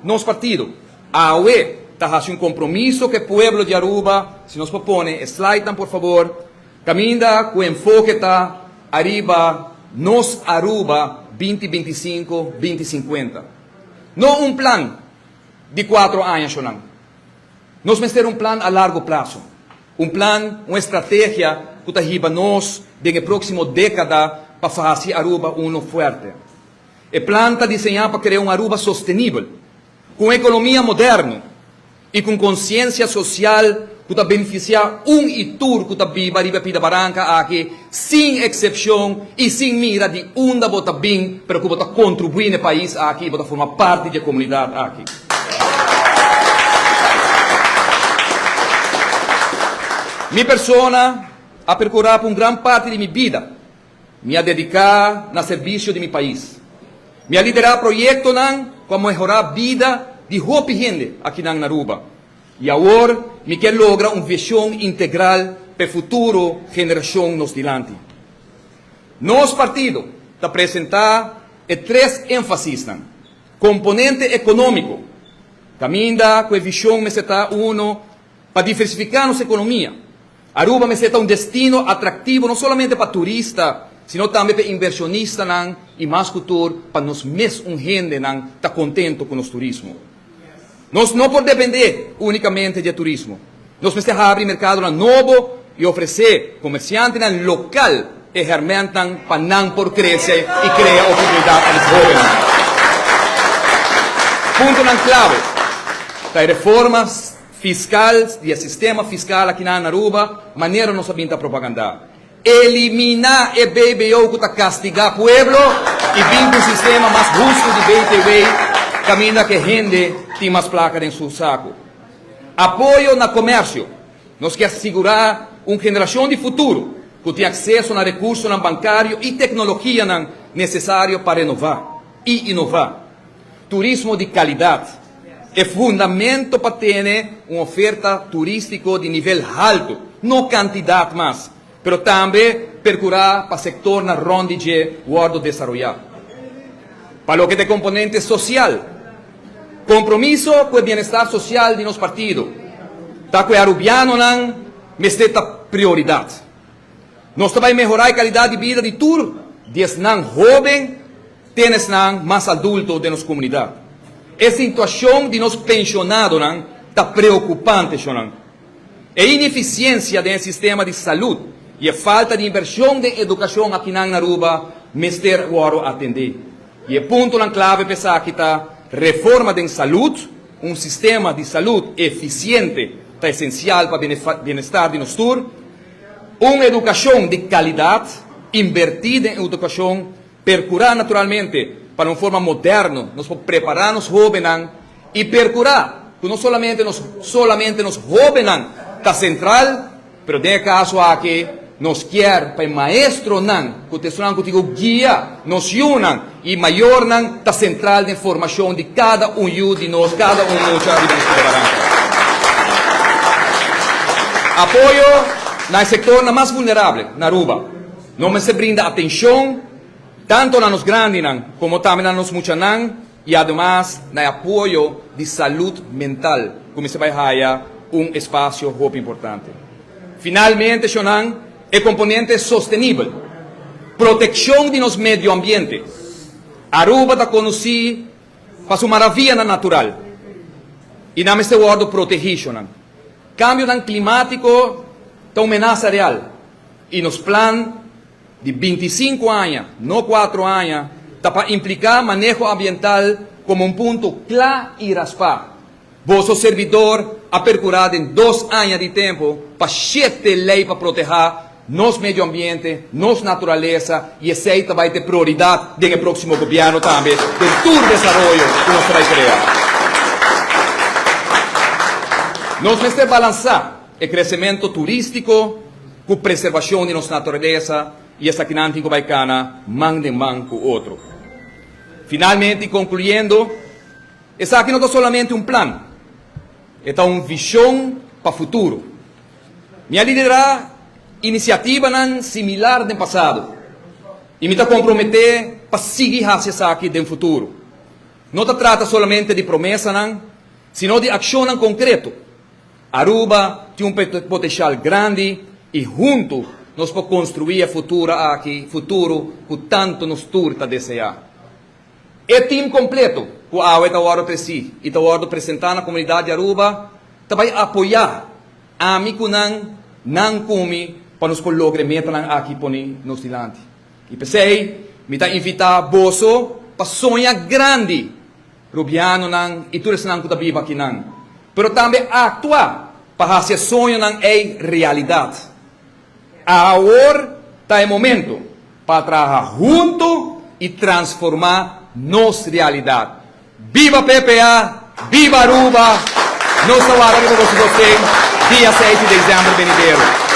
Nos partido, awe, ta haci un compromiso cu e pueblo di Aruba, si nos por pone e slidenan por fabor, caminda cu enfoke ta ariba Nos Aruba binti bintisinco, binti sinkuenta. No un plan di cuatro aña shonan. Nos mester un plan a largo plaso. Un plan, un estrategia cu ta hiba nos den e proximo decada pa faci Aruba uno fuerte. E plan ta diseñá pa crea un Aruba sostenibel, cu un economia moderno y cu un conciencia social cu ta beneficia un y tur cu ta biba riba e pida baranca aki sin excepcion y sin mira di unda bo ta bin pero cu bo ta contribui na e pais aki y bo ta forma parti di e comunidad aki. Mi persona a percura pa un gran parti di mi bida Mi a dediká na servisio di mi pais. Mi a liderá proyektonan ku a mehorá bida di hopi hende akinan na Aruba. I awor mi ke logra un vishon integral pa e futuro generashon nos dilanti. Nos partido ta presentá e tres énfasisnan, Komponente ekonómiko, kaminda ku e vishon mester ta uno pa diversifiká nos ekonomia, Aruba mester ta un destino atractivo no solamente pa turista, sino tambe pa inversionistanan y mas cu tur pa nos mes un hendenan ta contento cu nos turismo. Nos no por depende unicamente di e turismo. Nos mester habri mercadonan nobo y ofrece comerciantenan local e hermentnan pa nan por crece y crea oportunidad pa nos hobennan. Puntonan clave ta e reformas. Fiscal di e sistema fiscal akinan na Aruba, manera nos a bin ta propaganda. Elimina e BBO cu ta castiga pueblo y bin cu un sistema mas husto di BTW caminda cu e hende tin mas placa den su saco. Apoyo na comercio. Nos kier sigura un generacion di futuro cu tin acceso na recursonan bancario y tecnologianan necesario pa renova y inova. Turismo di calidad. E fundamento pa tene un oferta turístiko di nivel haltu, no kantidat mas, pero tambe perkurá pa sektornan rònt di dje wòrdu desaroyá. Pa loke ta e komponente sosial, kompromiso ku e bienestar sosial di nos partido ta ku e arubianonan mester ta prioridat. Nos ta bai mehorá e kalidat di bida di tur di esnan hóben Ten esnan mas adulto den nos comunidad. E situacion di nos pensionadonan ta preocupante, shonnan. E ineficiencia den e sistema di salud y e falta di inversion den educacion akinan na Aruba mester worde atende. Y e puntonan clave pa esaki ta reforma den salud, un sistema di salud eficiente ta esencial pa bienestar di nos tur, un educacion di calidad, inverti den educacion, Percurá naturalmente pa na un forma moderno nos por prepará nos hóbennan i percurá ku no solamente nos solamente nos hóbennan ta sentral, pero den e kaso aki nos kier pa e maestronan ku ta esunnan ku tin ku guia nos yunan i mayornan ta sentral den formashon di kada un yu di nos, kada un mucha riba nos Pida Baranka. Apoyo na e sektornan mas vulnerable na Aruba. No mester brinda atencion tanto na nos grandinan como tambe na nos muchanan y ademas na e apoyo di salud mental cu mester bay haya un espacio hopi importante. Finalmente, shonnan, e componente sostenibel, proteccion di nos medio ambiente. Aruba ta conoci pa su maravianan natural y nan mester wordo protegi, shonnan. Cambionan climatico ta un menasa real. I nos plan di bintisinku aña, no kuatro aña, ta pa impliká maneho ambiental komo un punto kla i raspá. Boso servidor a perkurá den dos aña di tempu pa shete lei pa protehá nos medio ambiente, nos naturalesa i esei ta bai ta e prioridat den e próksimo gobièrnu tambe den tur desaroyo ku nos ta bai krea. Nos mester balansá E kresementu turístiko ku preservashon di nos naturalesa i esakinan tin ku bai kana man den man ku otro. Finalmente i konkluyendo, esaki no ta solamente un plan, e ta un vishon pa futuro. Mi a liderá inisiativanan similar den pasado i mi ta komprometé pa sigui hasi esaki den futuro. No ta trata solamente di promesanan, sino di accion concreto. Aruba tin un potencial grandi y hunto nos por construi e futuro aki, futuro cu tanto nos tur ta desea. E team completo, cu awe ta wordo treci y ta wordo presenta na comunidad di Aruba, ta bay apoya ami cu nan, nan cu mi, pa nos logra e metanan aki poni nos dilanti. Y p'esey, mi ta invita boso pa soña grandi, Rubianonan y tur esnan cu ta biba akinan. Pero tambe actua pa haci e soñonan ey realidad. Awor ta e momento pa traha hunto y transforma nos realidad. Biba PPA, biba Aruba, nos ta warda riba boso dia 6 di december venidero.